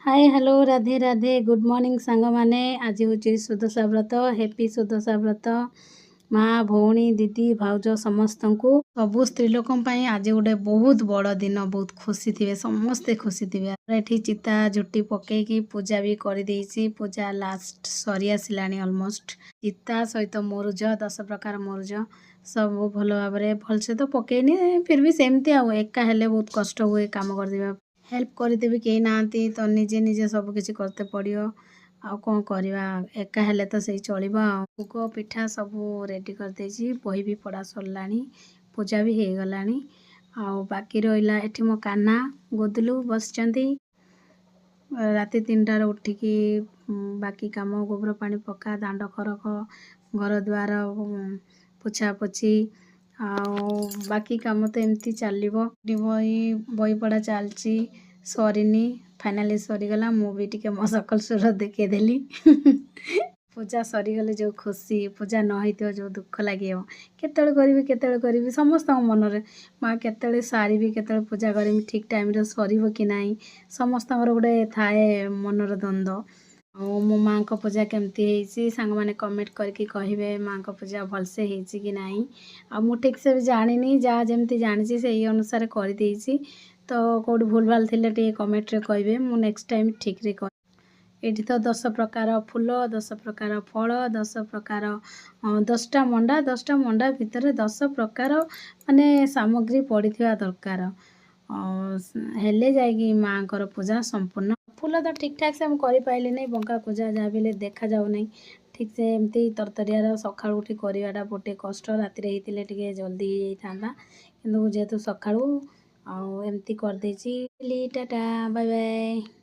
Hi, hello, Radhe Radhe, good morning ସାଙ୍ଗମାନେ। ଆଜି ହେଉଛି ସୁଦଶା ବ୍ରତ। ହେପି ସୁଦଶା ବ୍ରତ ମା, ଭଉଣୀ, ଦିଦି, ଭାଉଜ ସମସ୍ତଙ୍କୁ। ସବୁ ସ୍ତ୍ରୀ ଲୋକଙ୍କ ପାଇଁ ଆଜି ଗୋଟେ ବହୁତ ବଡ଼ ଦିନ। ବହୁତ ଖୁସି ଥିବେ, ସମସ୍ତେ ଖୁସି ଥିବେ। ଏଠି ଚିତା ଝୋଟି ପକେଇକି ପୂଜା ବି କରିଦେଇଛି। ପୂଜା ଲାଷ୍ଟ ସରି ଆସିଲାଣି ଅଲମୋଷ୍ଟ। ଚିତା ସହିତ ମୁରୁଜ, 10 ପ୍ରକାର ମୁରୁଜ ସବୁ ଭଲ ଭାବରେ, ଭଲସେ ତ ପକେଇନି, ଫିର୍ ବି ସେମିତି। ଆଉ ଏକା ହେଲେ ବହୁତ କଷ୍ଟ ହୁଏ କାମ କରିଦେବା। ହେଲ୍ପ କରିଦେବି କେହି ନାହାନ୍ତି, ତ ନିଜେ ନିଜେ ସବୁ କିଛି କରତେ ପଡ଼ିବ। ଆଉ କ'ଣ କରିବା, ଏକା ହେଲେ ତ ସେଇ ଚଳିବ। ଆଉ ଭୋଗ ପିଠା ସବୁ ରେଡ଼ି କରିଦେଇଛି। ବହି ବି ପଢ଼ା ସରିଲାଣି, ପୂଜା ବି ହେଇଗଲାଣି। ଆଉ ବାକି ରହିଲା ଏଠି ମୋ କାହ୍ନା ଗୋଦଲୁ ବସିଛନ୍ତି। ରାତି 3ଟାରେ ଉଠିକି ବାକି କାମ, ଗୋବର ପାଣି ପକା, ଦାଣ୍ଡ ଖରକ, ଘର ଦ୍ୱାର ପୋଛାପୋଛି, ଆଉ ବାକି କାମ ତ ଏମିତି ଚାଲିବ। ବହି ପଢ଼ା ଚାଲିଛି, ସରିନି, ଫାଇନାଲି ସରିଗଲା। ମୁଁ ବି ଟିକେ ମୋ ସକଲ ସୁରତ ଦେଖେଇଦେଲି। ପୂଜା ସରିଗଲେ ଯେଉଁ ଖୁସି, ପୂଜା ନ ହେଇଥିବ ଯେଉଁ ଦୁଃଖ ଲାଗିବ, କେତେବେଳେ କରିବି, କେତେବେଳେ କରିବି, ସମସ୍ତଙ୍କ ମନରେ, ମା କେତେବେଳେ ସାରିବି, କେତେବେଳେ ପୂଜା କରିବି, ଠିକ୍ ଟାଇମ୍ରେ ସରିବ କି ନାହିଁ, ସମସ୍ତଙ୍କର ଗୋଟେ ଥାଏ ମନର ଦ୍ୱନ୍ଦ୍ୱ। ଆଉ ମୋ ମାଆଙ୍କ ପୂଜା କେମିତି ହେଇଛି, ସାଙ୍ଗମାନେ କମେଣ୍ଟ କରିକି କହିବେ, ମାଆଙ୍କ ପୂଜା ଭଲସେ ହେଇଛି କି ନାହିଁ। ଆଉ ମୁଁ ଠିକ୍ସେ ବି ଜାଣିନି, ଯାହା ଯେମିତି ଜାଣିଛି ସେଇ ଅନୁସାରେ କରିଦେଇଛି। ତ କେଉଁଠି ଭୁଲ ଭାଲ ଥିଲେ ଟିକେ କମେଣ୍ଟରେ କହିବେ, ମୁଁ ନେକ୍ସଟ ଟାଇମ୍ ଠିକ୍ରେ କରିବି। ଏଇଠି ତ 10 ପ୍ରକାର ଫୁଲ, 10 ପ୍ରକାର ଫଳ, 10 ପ୍ରକାର, 10ଟା ମଣ୍ଡା, 10ଟା ମଣ୍ଡା ଭିତରେ 10 ପ୍ରକାର ମାନେ ସାମଗ୍ରୀ ପଡ଼ିଥିବା ଦରକାର, ହେଲେ ଯାଇକି ମାଆଙ୍କର ପୂଜା ସମ୍ପୂର୍ଣ୍ଣ। ଫୁଲ ତ ଠିକ୍ଠାକ୍ ସେ ମୁଁ କରିପାରିଲିନି, ବଙ୍କା କୁଜା ଯାହା ବି ହେଲେ ଦେଖାଯାଉନାହିଁ ଠିକ୍ ସେ। ଏମିତି ତରତରିଆର ସକାଳୁ ଉଠି କରିବାଟା ଗୋଟେ କଷ୍ଟ। ରାତିରେ ହେଇଥିଲେ ଟିକେ ଜଲ୍ଦି ହେଇଯାଇଥାନ୍ତା, କିନ୍ତୁ ଯେହେତୁ ସକାଳୁ ଆଉ ଏମିତି କରିଦେଇଛି। Tata, bye bye.